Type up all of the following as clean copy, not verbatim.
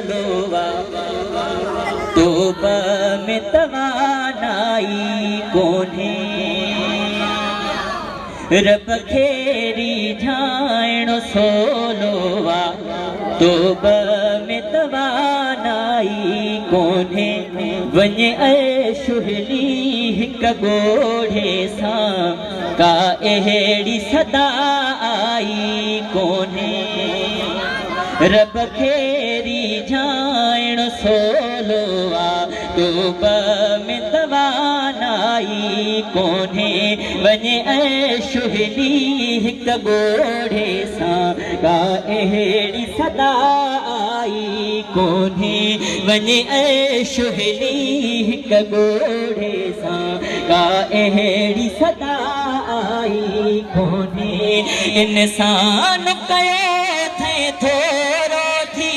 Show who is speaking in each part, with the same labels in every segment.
Speaker 1: سولو آ، توبه ۾ توانائي ڪونهي. رب کي ريجهائڻ سولو آ، توبه ۾ توانائي ڪونهي. وڃ اي شهلي هڪ ڳوڙهي سان، ڪا اهڙي صدا آئي ڪونهي. رب کي ريجهائڻ سولو آ، توبه ۾ توانائي ڪونهي. وڃ اي شهلي هڪ ڳوڙهي سان، ڪا اهڙي صدا آئي ڪونهي. وڃ اي شهلي هڪ ڳوڙهي سان، ڪا اهڙي صدا آئي ڪونهي. انسان ڪيو اٿئي ٿورو ٿي،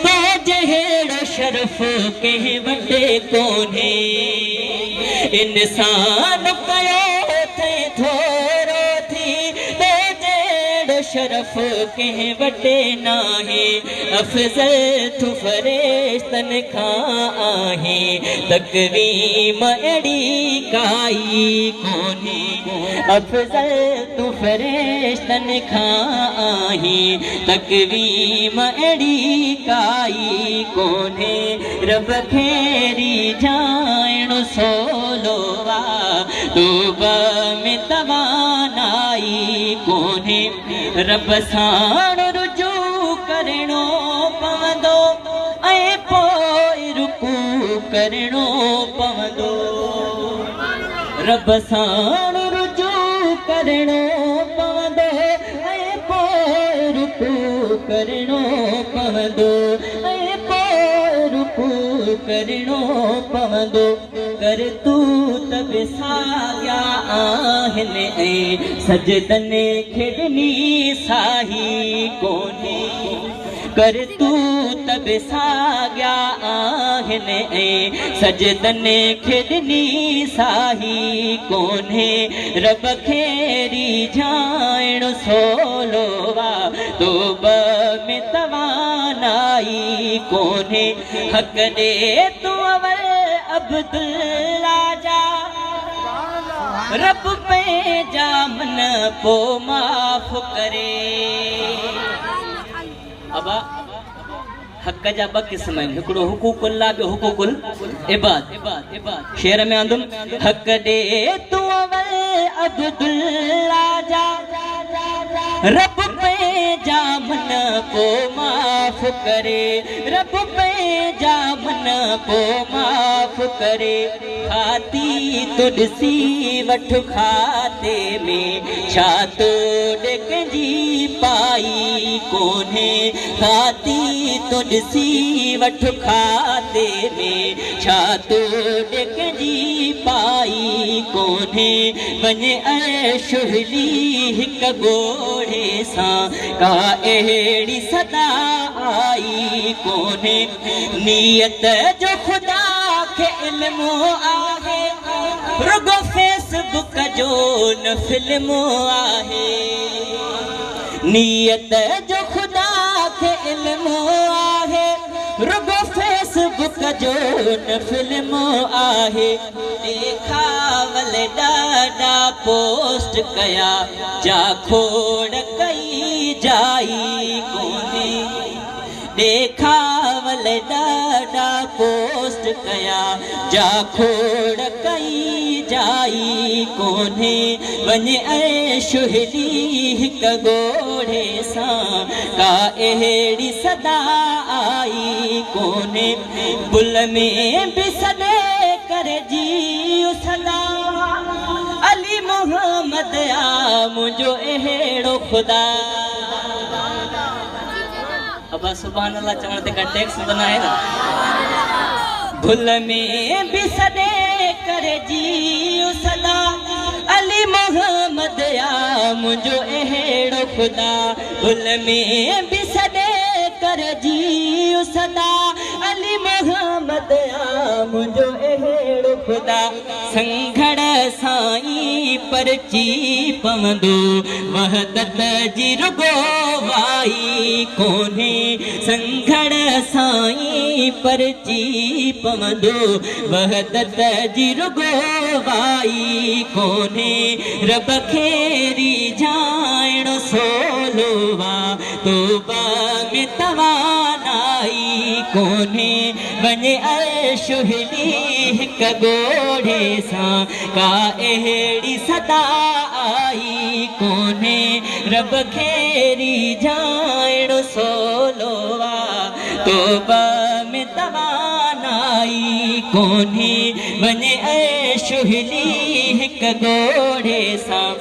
Speaker 1: تو جهڙو شرف ڪنهن وٽ ڪونهي. انسان ڪيو اٿئي ٿورو ٿي، تو جهڙو شرف ڪنهن وٽ ناهي. افضل تون فرشتن کان آهين، تڪريم اهڙي ڪائي ڪونهي. افضل تون فرشتن کان آهين، تڪريم اهڙي ڪائي ڪونهي. رب کي ريجهائڻ سولو آ، توبه ۾ توانائي ڪونهي. رب ساڻ رجوع ڪرڻو پوندو ۽ پوء رڪوع ڪرڻو پوندو. رب ساڻ رجوع ڪرڻو پوندو ۽ پوء رڪوع ڪرڻو پوندو، ۽ پوء رڪوع ڪرڻو پوندو. ڪرتوت به ساڳيا آهن ۽ سجدن کي ڏني ساهي ڪونهي. ڪرتوت به ساڳيا آهن ۽ سجدن کي ڏني ساهي ڪونهي. رب کي ريجهائڻ سولو آ، توبه ۾ توانائي ڪونهي. حق ڏي تون اول عبدالله جا، رب پنهنجا من پو معاف ڪري. ابا حق جا ٻه قسم آهن، هڪڙو حقوق الله ٻيو حقوق العباد. شعر ۾ آندم، حق ڏي تون اول عبدالله جا، رب پنهنجا من پو معاف ڪري. رب پنهنجا من پو معاف ڪري. کاتي تون ڏسي وٺ کاتي ۾، ڇا تو ڏي ڪنهن جي پائي ڪونهي. کاتي تون ڏسي وٺ کاتي ۾، ڇا تو ڏي ڪنهن جي پائي ڪونهي. وڃ اي شهلي هڪ ڳوڙهي سان، ڪا اهڙي صدا آئي ڪونهي. نيت جو خدا کي علم آهي، رڳو فيس بڪ جو نه فلم آهي. نيت جو خدا کي علم آهي، رڳو فيس بڪ جو نه فلم آهي. ڏيکاول ڏاڍا پوسٽ ڪيا، جا کوڙ ڪئي جائي ڪونهي. ڏيکاول ڏاڍا پوسٽ ڪيا، جا کوڙ ڪئي جائي ڪونهي. وڃ اي شهلي هڪ ڳوڙهي سان، ڪا اهڙي صدا آئي ڪونهي. بل ۾ به سڏي ڪر جيء صدا، علي محمد آ منهنجو اهڙو خدا. ابا سبحان الله چوڻ تي ڪا ٽيڪس ته ناهي نه. ڀل ۾ به سڏي ڪر جيء صدا، علي محمد آ منهنجو اهڙو خدا. ڀل ۾ به سڏي ڪر جيء سدا علي محمد آ منهنجو اهڙو خدا. سنگهڙ سان ئي پرچي پوندو وحدت جي رڳو وائي ڪونهي. سنگهڙ سان ئي پرچي پوندو وحدت جي رڳو وائي ڪونهي. رب کي ريجهائڻو سولو آ توبه ۾ توانائي ڪونهي. وڃي عرش هلي هڪ ڳوڙهي سان ڪا اهڙي صدا آئي ڪونهي. رب کي ريجهائڻو سولو آ توبه ۾ توانائي ڪونهي. وڃي عرش هلي هڪ ڳوڙهي سان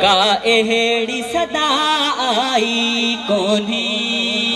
Speaker 1: ڪا اهڙي صدا آئي ڪونهي.